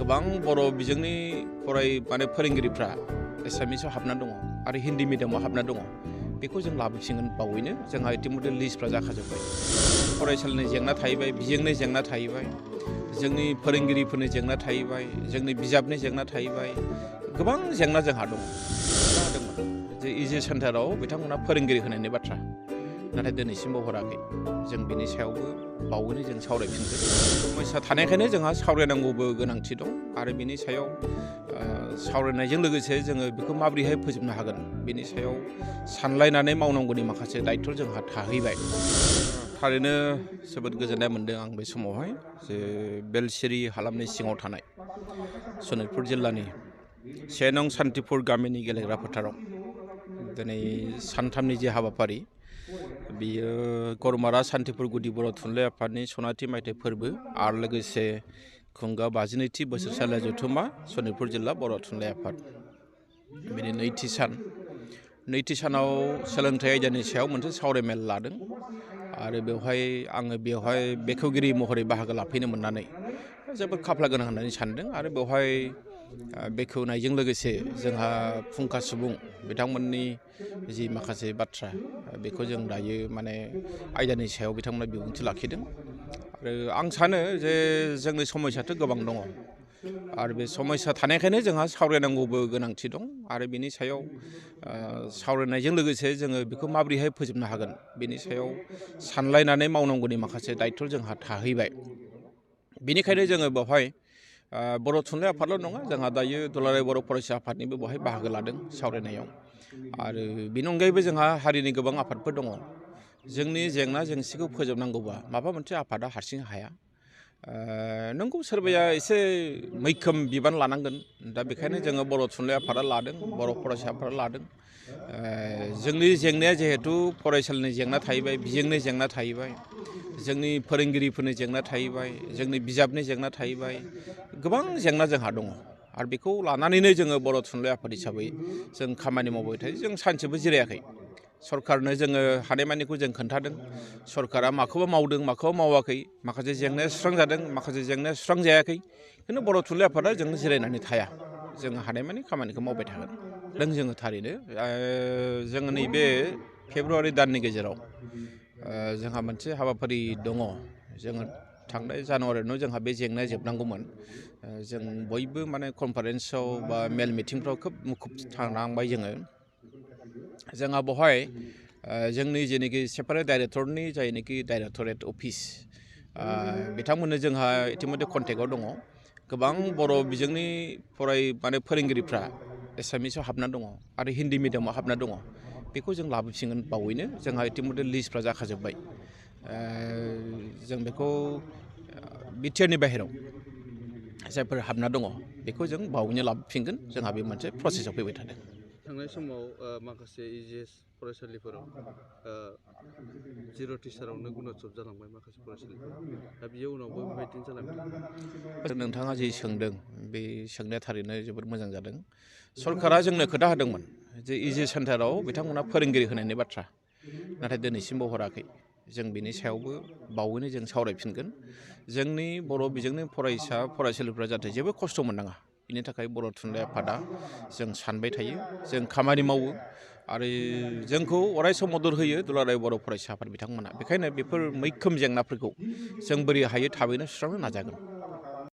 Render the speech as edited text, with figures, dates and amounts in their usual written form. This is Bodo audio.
गोबां बर' बिजोंनि फोरोंगिरिफ्रा एसामिसाव हाबना दङ आरो हिन्दी मिडियामाव हाबना दङ। बेखौ जों लाबोफिनगोन बावैनो। जोंहा इतिमध्य लिस्टफ्रा जाखाजोब्बाय। फरायसालिनि जेंना थाहैबाय, बिजोंनि जेंना थाहैबाय, जोंनि फोरोंगिरिफोरनि जेंना थाहैबाय, जोंनि बिजाबनि जेंना थाहैबाय, गोबां जेंना जोंहा दङ। जे इजे सेन्टाराव बिथांमोना फोरोंगिरि होनायनि बाथ्रा, नाथाय दिनैसिमबो हराखै। जों बिनि सायावबो बावैनो जों सावरायफिनगोन। समस्या थानायखायनो जोंहा सावरायनांगौबो गोनांथि दं आरो बिनि सायाव सावरायनायजों लोगोसे जोङो बेखौ माबोरैहाय फोजोबनो हागोन बेनि सायाव सानलायनानै मावनांगौनि माखासे दायित्व जोंहा थाहैबाय। थारैनो जोबोद गोजोननाय मोनदों आं बे समावहाय जे बेलसिरि हालामनि सिङाव थानाय सनितपुर जिल्लानि 1 नं सान्तिपुर गामिनि गेलेग्रा फोथाराव दिनै सानथामनि जे हाबाफारि बियो गरमारा सान्तिपुर गुदि बर' थुनलाइ आफादनि सनाथि मायथाइ फोरबो आरो लोगोसे खुंगा 52थि बोसोरसालिया जथुम्मा सनितपुर जिल्ला बर' थुनलाइ आफाद बिनि नैथि सानाव सोलोंथाइ आयदानि सायाव मोनसे सावरायमेल लादों आरो बेवहाय बेखेवगिरि महरै बाहागो लाफैनो मोननानै जोबोद खाफाल गोनां होननानै सानदों आरो बेवहाय बेखेवनायजों लोगोसे जोंहा फुंखा सुबुं बिथांमोननि जि माखासे बाथ्रा बेखौ जों दायो आयदानि सायाव बिथांमोना बिबुंथि लाखिदों आरो आं सानो जे जोंनि समस्याथ' गोबां दङ आरो बे समस्या थानायखायनो जोंहा सावरायनांगौबो गोनांथि दं आरो बिनि सायाव सावरायनायजों लोगोसे जोङो बेखौ माबोरैहाय फोजोबनो हागोन बेनि सायाव सानलायनानै मावनांगौनि माखासे दायित्व जोंहा थाहैबाय। बेनिखायनो जोङो बेवहाय बर' थुनलाइ आफादल' नङा, जोंहा दायो दुलाराय बर' फरायसा आफादनिबो बेवहाय बाहागो लादों सावरायनायाव आरो बेनि अनगायैबो जोंहा हारिनि गोबां आफादफोर दङ। जोंनि जेंना जेंसिखौ फोजोबनांगौबा माबा मोनसे आफादा हारसिं हाया। नंगौ सोरबाया एसे मैखोम बिबान लानांगोन, दा बेखायनो जोङो बर' थुनलाइ आफादा लादों, बर' फरायसा आफादा लादों। जोंनि जेंनाया जिहेथु फरायसालिनि जेंना थाहैबाय, बिजोंनि जेंना थाहैबाय, जोंनि फोरोंगिरिफोरनि जेंना थाहैबाय, जोंनि बिजाबनि जेंना थाहैबाय, गोबां जेंना जोंहा दङ आरो बेखौ लानानैनो जोङो बर' थुनलाइ आफाद हिसाबै जों खामानि मावबाय थायो। जों सानसेबो जिरायाखै। सरकारनो जोङो हानायमानिखौ जों खोन्थादों। सरकारा माखौबा मावदों, माखौबा मावाखै, माखासे जेंनाया सुस्रांजादों, माखासे जेंनाया सुस्रांजायाखै। खिन्थु बर' थुनलाइ आफादा जों जिरायनानै थाया। जोङो हानायमानि खामानिखौ मावबाय थागोन। जोङो थारैनो जोङो नैबे फेब्रुवारि दाननि गेजेराव जोंहा मोनसे हाबाफारि दङ। जोङो थांनाय जानुवारियावनो जोंहा बे जेंनाया जोबनांगौमोन। जों बयबो कनफारेन्सआव बा मेल मिटिंफ्राव खोब मुखुब थानांबाय जोङो। जोंहा बेवहाय जोंनि जेनोखि सेपारेट डाइरेक्टरनि जायनोखि डाइरेक्टरेट अफिस बिथांमोननो जोंहा इतिमध्य कन्टेक्टआव दङ। गोबां बर' बिजोंनि फोरोंगिरिफ्रा एसामिसाव हाबना दङ आरो हिन्दी मिडियामाव हाबना दङ। बेखौ जों लाबोफिनगोन बावैनो। जोंहा इतिमध्य लिस्टफ्रा जाखाजोब्बाय। जों बेखौ बिटिआरनि बाहेराव जायफोर हाबना दङ बेखौ जों बावैनो लाबोफिनगोन। जोंहा बे मोनसे प्रसेसआव फैबाय थादों। थांनाय समाव माखासे इजिएस फरायसालिफोराव जिर' टिचारावनो गुणत्सब जालांबाय माखासे फरायसालिफोराव। दा बियो उनावबो बेबायदिनो जालांबाय थागोन। नोंथाङा जि सोंदों बे सोंनाया थारैनो जोबोद मोजां जादों। सरकारा जोंनो खोथा होदोंमोन जे इजे सेन्टाराव बिथांमोना फोरोंगिरि होनायनि बाथ्रा, नाथाय दिनैसिमबो हराखै। जों बिनि सायावबो बावैनो जों सावरायफिनगोन। जोंनि बर' बिजोंनि फरायसालिफ्रा जाहाथे जेबो खस्थ' मोननाङा, बिनि थाखाय बर' थुनलाइ आफादा जों सानबाय थायो, जों खामानि मावो आरो जोंखौ अरायसम मदद होयो दुलाराय बर' फरायसा आफाद बिथांमोना। बेखायनो बेफोर मैखोम जेंनाफोरखौ जों बोरै हायो थाबैनो सुस्रांनो नाजागोन।